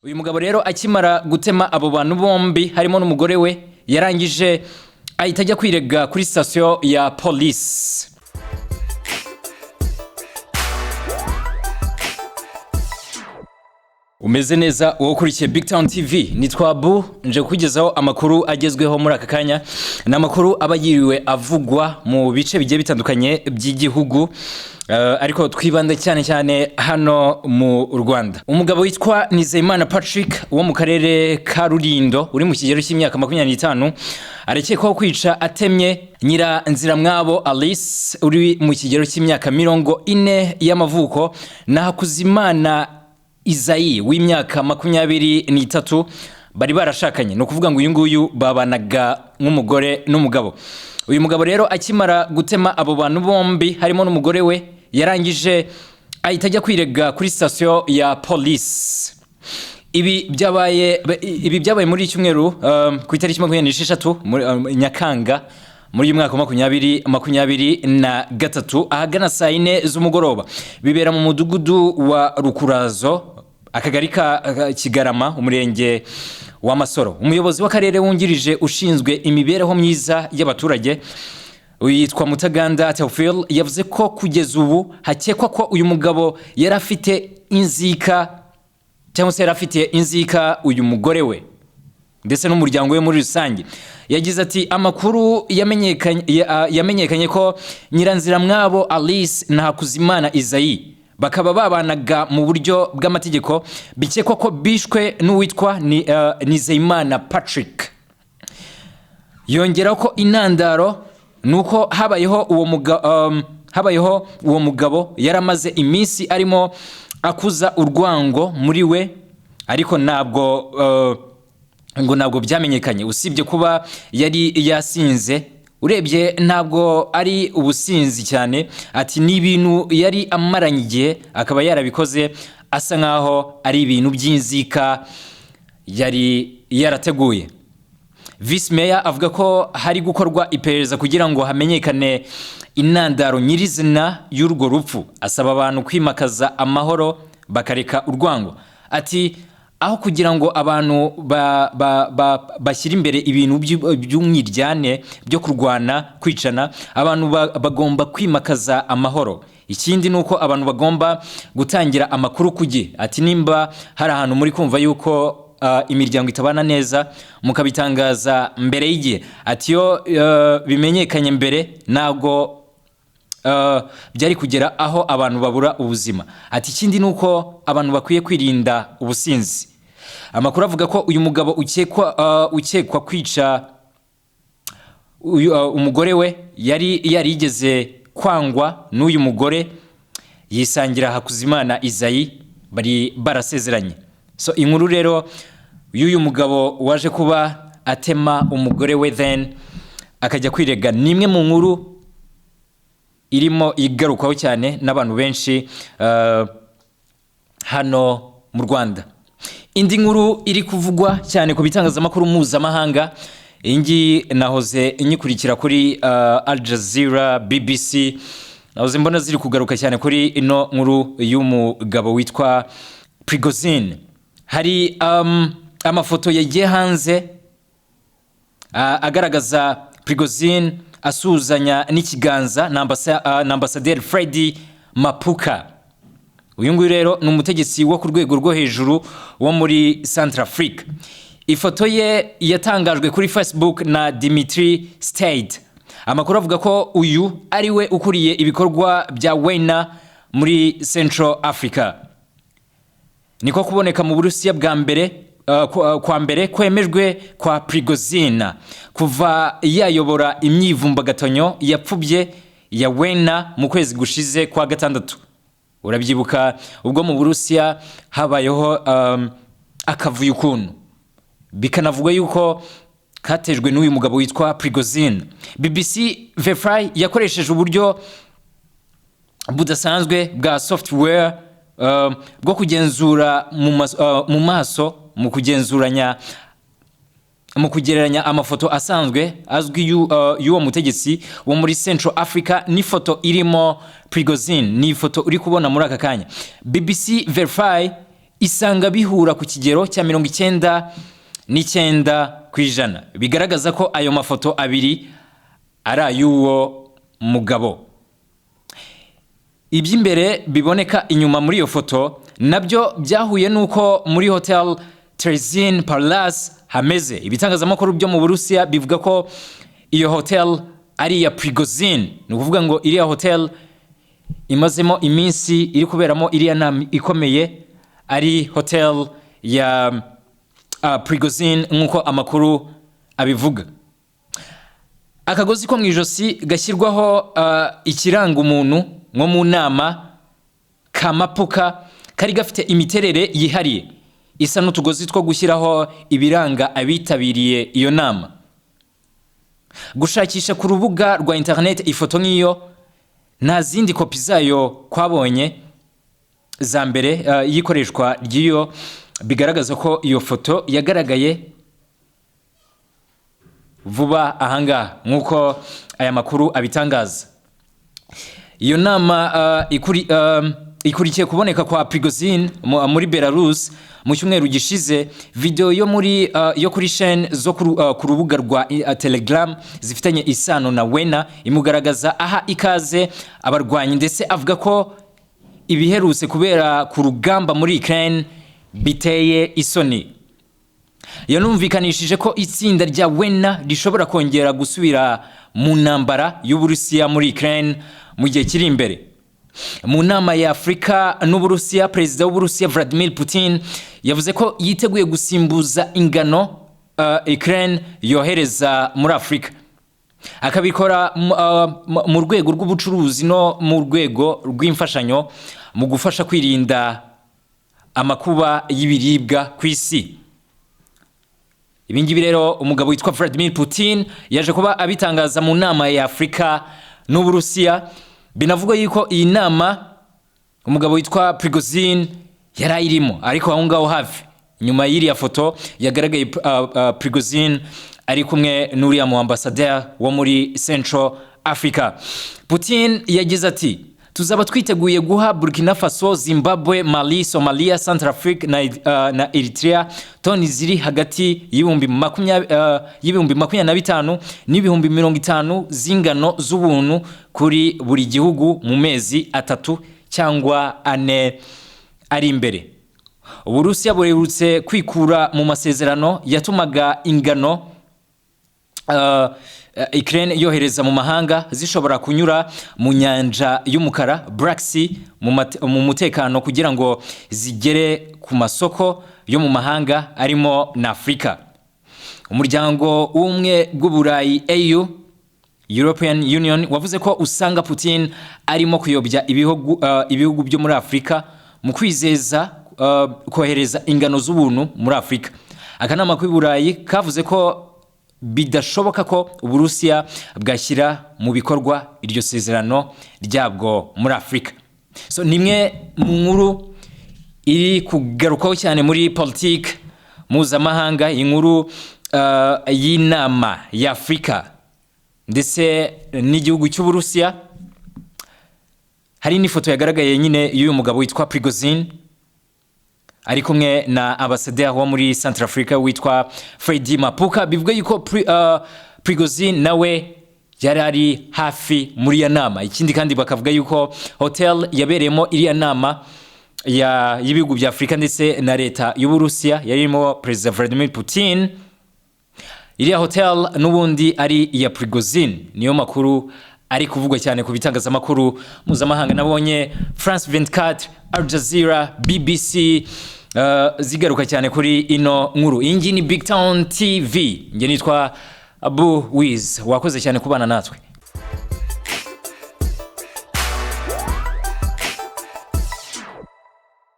Uyu mugabo rero akimara gutema abo bantu bombi harimo n'umugore we, yarangije ahita ajya kwirega kuri sitasiyo ya polisi. Umeze neza wowe ukurikiye Big Town TV? Nitwa Bu, nje kukugezaho amakuru agezweho muri aka kanya. Ni amakuru aba yiriwe avugwa mu bice bigiye bitandukanye by'igihugu, ariko twibanda cyane cyane hano mu Rwanda. Umugabo witwa Nizeyimana Patrick wo mu karere ka Rulindo, uri mu kigero cy'imyaka 25, arekekwaho kwica atemye Nyiranziramwabo Alice uri mu kigero cy'imyaka 40 y'amavuko na Hakuzimana Izayi w'imyaka 23 bari barashakanye. Ni ukuvuga ngo uyu nguyu babanaga nk'umugore n'umugabo. Uyu mugabo rero akimara gutema abo bantu bombi harimo n'umugore we, yarangije ahita ajya kwirega kuri sitasiyo ya polisi. Ibi byabaye muri iki cyumweru, ku itariki 26 Nyakanga muri uyu mwaka wa 2023, ahagana saa 4 z'umugoroba. Bibera mu mudugudu wa Rukurazo, akagari ka Kigarama, umurenge wa Masoro. Umuyobozi w'akarere wungirije ushinzwe imibereho myiza y'abaturage yitwa Mutaganda Theophile yavuze ko kugeza ubu hakekwa ko uyu mugabo yari afite inzika, cyangwa se yari afite inzika uyu mugore we ndetse n'umuryango we muri rusange. Yagize ati: "Amakuru yamenyekanye ko Nyiranziramwabo Alice na Hakuzimana Izayi, bakaba babanaga mu buryo bw'amategeko, bikekwa ko bishwe n'uwitwa Nizeyimana Patrick." Yongeraho ko intandaro ni uko habayeho uwo mugabo yari amaze iminsi arimo akuza urwango muri we, ariko ngo ntabwo byamenyekanye, usibye kuba yari yasinze. Urebye ntabwo ari ubusinzi cyane. Ati: "Ni ibintu yari amaranye igihe, akaba yarabikoze asa nkaho ari ibintu by'inzika yari yarateguye." Visi Meya avuga ko hari gukorwa iperereza kugira ngo hamenyekane intandaro nyirizina y'urwo rupfu. Asaba abantu kwimakaza amahoro, bakareka urwango. Ati: "Aho kugira ngo abantu bashyire imbere ibintu by'umwiryane, byo kurwana, kwicana, abantu bagomba kwimakaza amahoro. Ikindi ni uko abantu bagomba gutangira amakuru ku gihe." Ati: "Nimba hari ahantu muri kumva yuko imiryango itabana neza, mukabitangaza mbere y'igihe." Ati: "Iyo bimenyekanye mbere, ntabwo byari kugera aho abantu babura ubuzima." Ati: "Ikindi ni uko abantu bakwiye kwirinda ubusinzi." Amakuru avuga ko uyu mugabo ukekwa kwica uyu umugore we yari yarigeze kwangwa n'uyu mugore, yisangira Hakuzimana Izayi bari barasezeranye. So inkuru rero y'uyu mugabo waje kuba atema umugore we, then akajya kwirega, ni imwe mu nkuru irimo igarukwaho cyane n'abantu benshi hano mu Rwanda. Indi nkuru iri kuvugwa cyane ku bitangazamakuru mpuzamahanga, iyi ngiyi nahoze nyikurikira kuri Al Jazeera, BBC, nahoze mbona ziri kugaruka cyane kuri ino nkuru y'umugabo witwa Prigozhin. Hari amafoto yagiye hanze agaragaza Prigozhin asuhuzanya n'ikiganza na ambasaderi Freddy Mapuka. Uyu nguyu rero ni umutegetsi wo ku rwego rwo hejuru wo muri Centrafrique. Ifoto ye yatangajwe kuri Facebook na Dimitri State. Amakuru avuga ko uyu ari we ukuriye ibikorwa bya Wagner muri Central Africa. Niko kuboneka mu Burusiya bwa mbere kwa mbere kwemejwe kwa Prigozhin kuva yayobora imyivumbagatanyo yapfubye ya Wagner mu kwezi gushize kwa gatandatu. Urabyibuka ubwo mu Burusiya habayeho akavuyo ukuntu, bikanavugwa yuko katejwe n'uyu mugabo witwa Prigozhin. BBC Verify yakoresheje uburyo budasanzwe bwa software bwo kugenzura mu maso mu kugereranya amafoto asanzwe azwi y'uwo mutegetsi wo muri Central Africa n'ifoto irimo Prigozhin. Ni ifoto uri kubona muri aka kanya. BBC Verify isanga bihura ku kigero cya 99%, bigaragaza ko ayo mafoto abiri ari ay'uwo mugabo. Iby'imbere biboneka inyuma muri iyo foto nabyo byahuye n'uko muri Hotel Terezin Palace hameze. Ibitangazamakuru byo mu Burusiya bivuga ko iyo hotel ari iya Prigozhin. Ni ukuvuga ngo iriya hotel imazemo iminsi iri kuberamo iriya nama ikomeye ari hotel ya Prigozhin, nk'uko amakuru abivuga. Akagozi ko mu ijosi gashyirwaho ikiranga umuntu nko mu nama kamapuka kari gafite imiterere yihariye isa n'utugozi two gushyiraho ibiranga abitabiriye iyo nama. Gushakisha ku rubuga rwa interineti ifoto nk'iyo, nta zindi kopi zayo kwabonye za mbere y'ikoreshwa ry'iyo, bigaragaza ko iyo foto yagaragaye vuba ahangaha, nk'uko aya makuru abitangaza. Iyo nama ikurikiye kuboneka kwa Prigozhin muri Belarus mu cyumweru gishize. Video yo kuri chaîne zo ku rubuga rwa Telegram zifitanye isano na Wagner imugaragaza aha ikaze abarwanyi, ndetse avuga ko ibiherutse kubera ku rugamba muri Ukraine biteye isoni. Yanumvikanishije ko itsinda rya Wagner rishobora kongera gusubira mu ntambara y'Uburusiya muri Ukraine mu gihe kiri imbere. Mu nama ya Afurika n'Uburusiya, Perezida w'Uburusiya Vladimir Putin yavuze ko yiteguye gusimbuza ingano Ukraine yohereza muri Afurika, akabikora mu rwego rw'ubucuruzi no mu rwego rw'imfashanyo mu gufasha kwirinda amakuba y'ibiribwa ku isi. Ibi ngibi rero umugabo witwa Vladimir Putin yaje kuba abitangaza mu nama ya Afurika n'Uburusiya. Binavugwa yuko iyi nama umugabo witwa Prigozhin yari ayirimo, ariko aho ngaho hafi nyuma y'iriya foto yagaragaye Prigozhin ari kumwe n'uriya mu ambasaderi wo muri Central Africa. Putin yagize ati: "Tuzaba twiteguye guha Burkina Faso, Zimbabwe, Mali, Somalia, Centrafrique na Eritrea toni ziri hagati y'25,000 n'50,000 z'ingano z'ubuntu kuri buri gihugu mu mezi 3 cyangwa 4 ari imbere." Uburusiya buherutse kwikura mu masezerano yatumaga ingano Ukraine yohereza mu mahanga zishobora kunyura mu nyanja y'umukara, Black Sea, mu mutekano kugira ngo zigere ku masoko yo mu mahanga arimo na Afurika. Umuryango w'Ubumwe bw'Uburayi, EU, European Union, wavuze ko usanga Putin arimo kuyobya ibihugu byo muri Afurika mu kwizeza kohereza ingano z'ubuntu muri Afurika. Akanama k'i Burayi kavuze ko bidashoboka ko Uburusiya bwashyira mu bikorwa iryo sezerano ryabwo muri Afurika. So ni imwe mu nkuru iri kugarukwaho cyane muri politiki mpuzamahanga, inkuru y'inama ya Afurika ndetse n'igihugu cy'Uburusiya. Hari n'ifoto yagaragaye nyine y'uyu mugabo witwa Prigozhin ari kumwe na ambasaderi wo muri Centrafrica witwa Freddy Mapuka. Bivuga yuko Prigozhin nawe yari ari hafi muri iyo nama. Ikindi kandi, bakavuga yuko hotel yabereyemo iriya nama y'ibihugu bya Afurika ndetse na leta y'Uburusiya yarimo Perezida Vladimir Putin, iriya hotel n'ubundi ari iya Prigozhin. Niyo makuru ari kuvugwa cyane ku bitangazamakuru mpuzamahanga. Nabonye France 24, Al Jazeera, BBC zigaruka cyane kuri ino nkuru. Iyi ngiyi ni Big Town TV, njye nitwa Abu Wiz. Wakoze cyane kubana natwe.